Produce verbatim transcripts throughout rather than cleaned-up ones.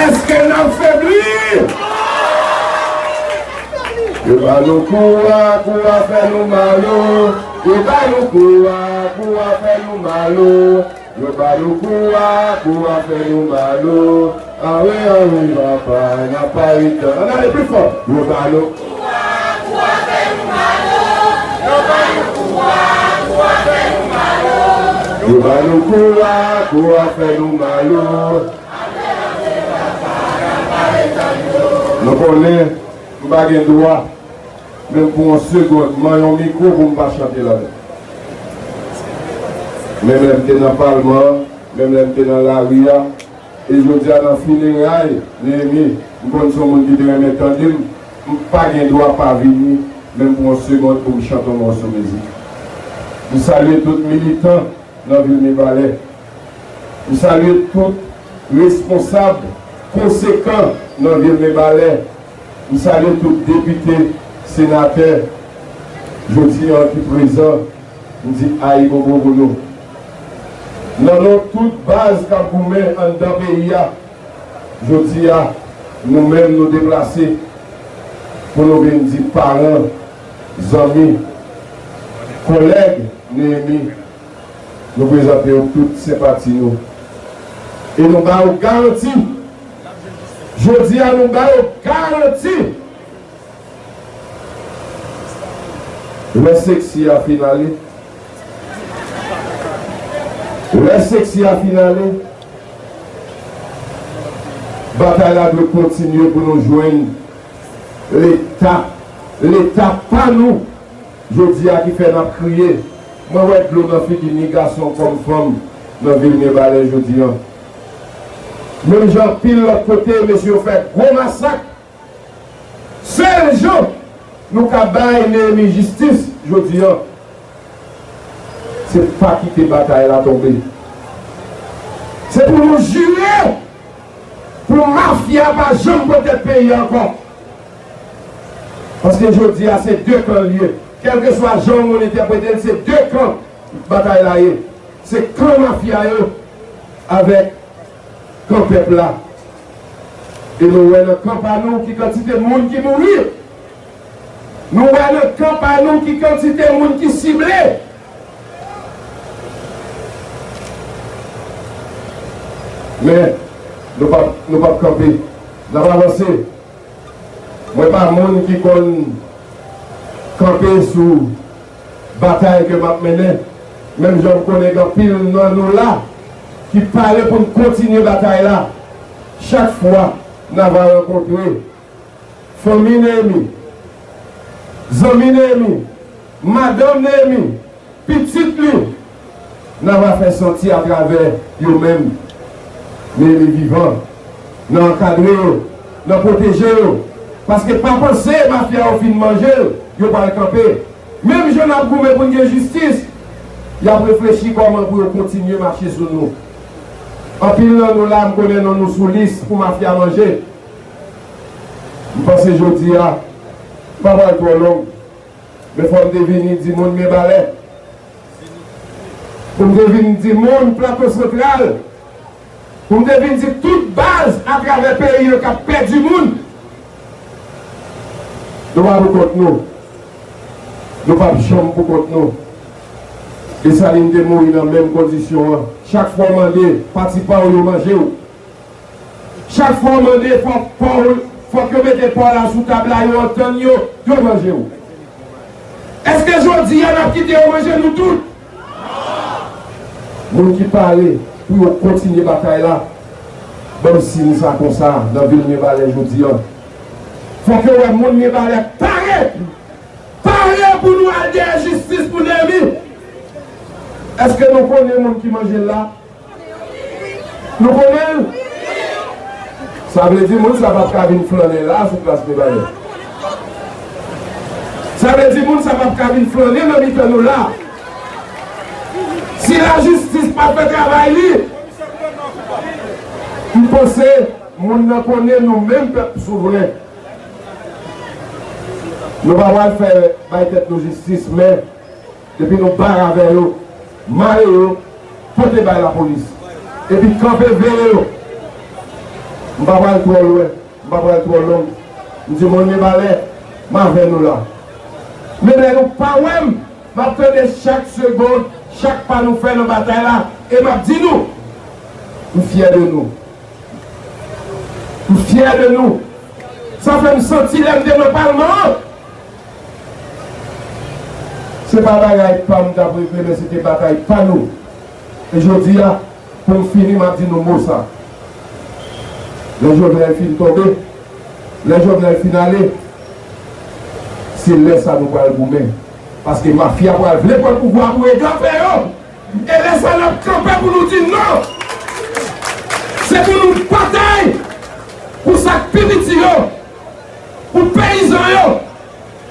Èske n ap febli? Yo ba nou kou a, kou a fè nou mal o. Yo ba nou kou a, kou a fè nou mal o. Yo ba nou kou a, kou a fè nou mal o. Awe, awe, papa, n ap pale tan. Ann ale pli fò. Yo ba nou kou a, kou a fè nou mal o. Yo ba nou kou a, kou a fè nou mal o. Yo ba nou kou a, kou a fè nou mal o. Nou konnen m pa gen dwa, menm pou yon segonn, m an yon mikwo pou m pa chante ladan. Menm lè m te nan palman an, menm lè m te nan lari a, e jodi a nan fineray Neyemi, m konn se yon moun ki te renmen tande m, m pa gen dwa pa vini, menm pou yon segonn pou m chante yon mòso mizik. M salye tout militan nan vil Mibalè. M salye tout responsab konsekan nan vil Mibalè. M salye tout depite, senatè, jodi a ki prezan. M di ayibobo pou nou. Nan non tout baz k ap goumen anndan peyi a, jodi a, nou menm nou deplase pou nou vin di paran, zanmi, kòlèg Neyemi, nou prezante yo tout senpati nou. E nou ba yo garanti. Jodi a, nou ba yo garanti. Lè seksi a fin ale, lè seksi a fin ale, batay la dwe kontinye pou nou jwenn Leta, Leta pa nou, jodi a ki fè n ap kriye. Mwen wè dlo nan figi ni gason kòm fanm nan vil Mibalè jodi a. Menm jan anpil lòt kote, mesye yo fè gwo masak. Sèl jan nou ka bay Neyemi jistis jodi a, se pa kite batay la tonbe. Se pou nou jire pou mafya pa janm pran tèt peyi a ankò. Paske jodi a, se de kan l ye. Kèlkeswa jan ou entèprete l, se de kan batay la ye. Se kan mafya yo avèk kan pèp la. E nou wè nan kan pa nou ki kantite moun ki mouri. Nou wè nan kan pa nou ki kantite moun ki sible. Men, nou p ap, nou p ap kanpe. N ap avanse. Mwen pa moun ki konn kanpe sou batay ke m ap mennen. Menm jan m konnen gen anpil nan nou la ki pare pou n kontinye batay la. Chak fwa n ava rankontre fanmi Neyemi, zanmi Neyemi, madanm Neyemi, pitit li, n ava fè santi atravè yo menm. Men li vivan, nan ankadre yo, nan pwoteje yo. Paske pa panse mafya yo fin manje l, yo pral kanpe. Menm jan n ap goumen pou n gen jistis, y ap reflechi kòman pou yo kontinye mache sou nou. Anpil nan nou la, m konnen non nou sou lis pou mafya manje. M panse jodi a pa pral twò long. Men fò m te vini di moun Mibalè, pou m te vin di moun Plato Santral, pou m te vin di tout baz atravè peyi yo k ap pèdi moun. Nou pa pou kont nou. Nou p ap janm pou kont nou. Desalin te mouri nan menm kondisyon an. Chak fwa w mande, pati pa w yo manje w. Chak fwa w mande fòk pò w, fòk yo mete pò la sou tab la, yo antann yo, yo manje w. Èske jodi a n ap kite yo manje nou tout? Moun ki pare pou yo kontinye batay la, ban m siy sa konsa nan vil Mibalè jodi a. Fòk yo wè moun Mibalè pare, pare pou nou al dèyè jistis pou Neyemi. Èske nou konnen moun ki manje l la? Nou konnen l? Sa vle di moun sa p ap ka vin flannen la sou plas Mibalè. Sa vle di moun sa p ap ka vin flannen nan mitan nou la. Si lajistis pa fè travay li, m panse moun nan konnen nou menm pèp souvren. Nou pa pral fè bay tèt nou jistis, men depi nou bare avè yo, mare yo, pote bay lapolis. Epi kanpe veye yo. M pa pral twò lwen, m pa pral twò long. M di moun Mibalè, m avè nou la. Men nèg ou pa wè m, m ap tande chak segond, chak pa nou fè nan batay la, e m ap di nou, m fyè de nou. M fyè de nou. Sa fè m santi lè m te nan palman an. Se pa bagay pa m t ap regle, men se te batay pa nou. E jodi a, pou m fini, m ap di nou mo sa. Lè Jovenel fin tonbe, lè Jovenel fin ale, se lè sa nou pral goumen. Paske mafya pral vle pran pouvwa pou egare yo. E lè sa n ap kanpe pou nou di non. Se pou nou batay pou sa k pi piti yo, pou peyizan yo,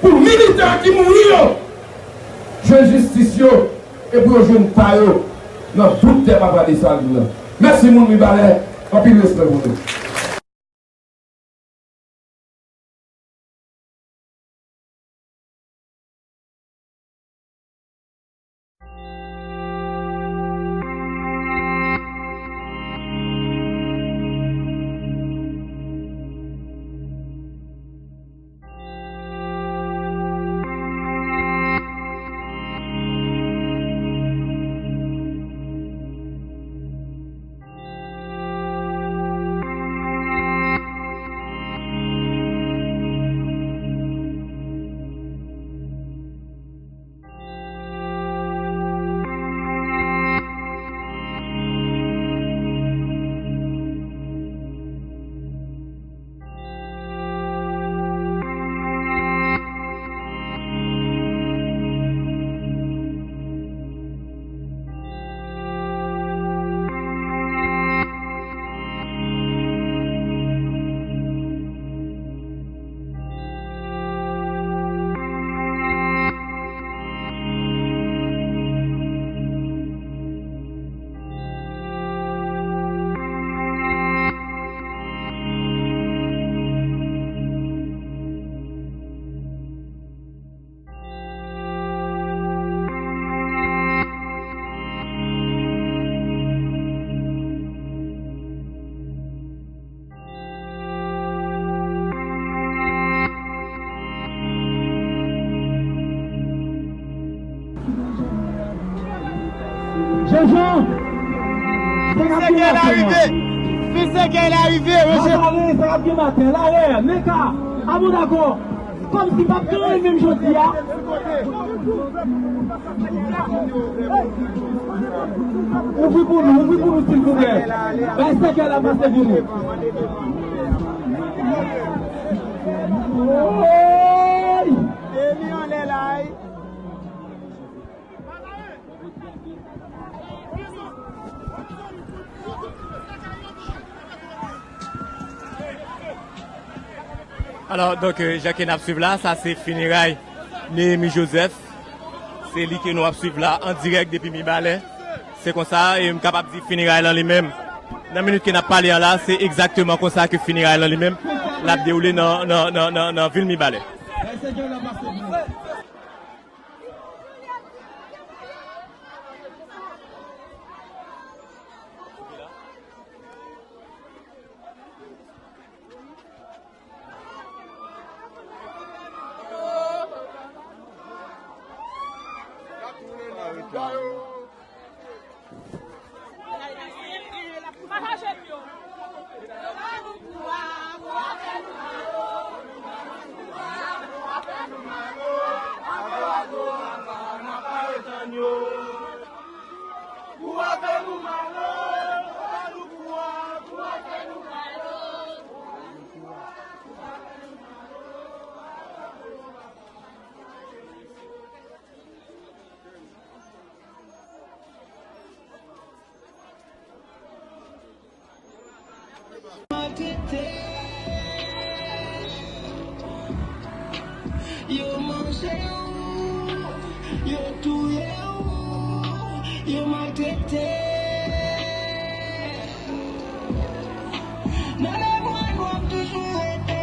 pou militan ki mouri yo. Jwenn jistis yo, e pou yo jwenn pa yo nan bout tè Papa Desalin nan. Mèsi moun Mibalè, anpil respè pou nou. Jean-Jean, sa k ap gen maten an? Fils de guerre la rive. Fils de guerre la rive, mesye. Masalin, sa k ap gen maten an? Larè, Meka, Abodakò. Kòmsi p ap gen anyen menm jodi a. Ouvri pou nou, ouvri pou nou, silvouplè. Bay sèkèy la pase pou nou. Woy! Demi anlè la, wi. Alò, donk, euh, jan ke n ap swiv la, sa se fineray Néhémie Joseph. Se li ke nou ap swiv la, an dirèk depi Mibalè. Se konsa, e m kapab di fineray lan li menm. Nan minit ke n ap pale an la, se egzakteman konsa ke fineray lan li menm, l ap dewoule nan, nan, nan, nan, nan vil Mibalè. Yo manje w, yo touye w, yo maltrete. Nan lèvwa nou ap toujou rete.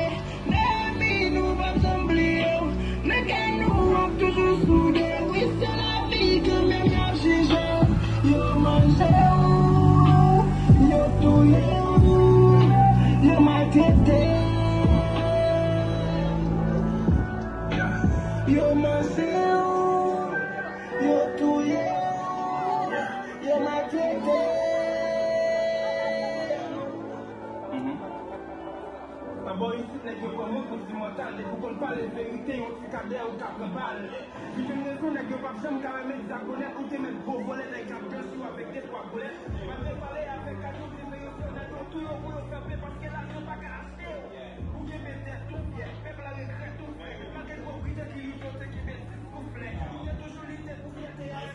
Nèmi nou p ap janm bliye w. Nan kè nou ap toujou soude. Wi, se lavi kanmenm y ap jije w. Yo manje w. Ti mòtal, depi w konn pale verite, yon ti kadè ou ka pran bal. Li jwenn rezon, nèg yo p ap janm ka renmen egzagone, ou te mèt gwo vòlè, nèg ap danse w avèk de twa bolèt. Malgre pale avèk kad yo, te fè yo fè nèg yo tou yo pou yo fè pe, paske lajan pa ka achte w. Ou kenbe tèt ou fyè, pèp la regrèt ou frè, malgre gwo brite ki li pote kenbe tit ou flè. Ou te toujou lite pou fyète a.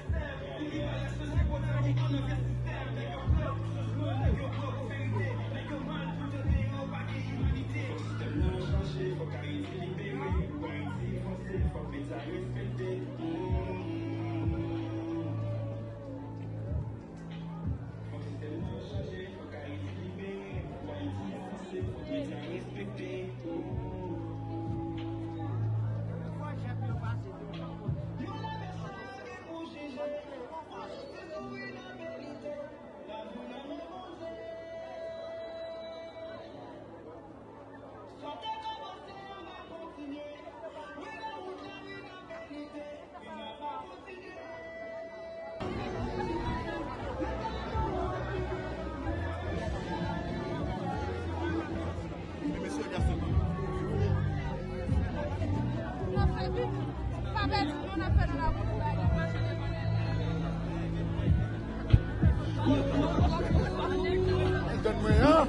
Donn mwen an.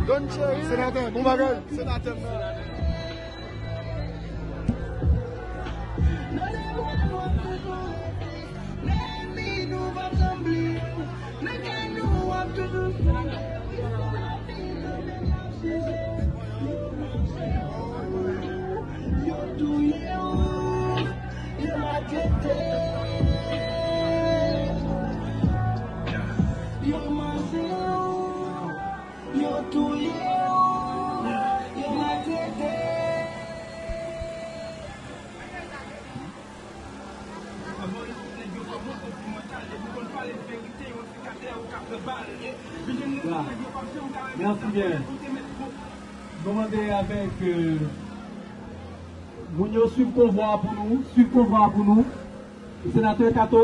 Donn cheri. Senatè, bon bagay. Senatè m nan. Voilà. Merci bien. Nou mande avèk, euh, moun yo swiv konvwa pou nou, swiv konvwa pou nou. Senatè Kato,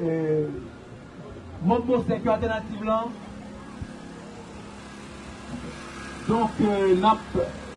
euh, manm Bosèk yo, Altènativ lan. Donk, euh, n ap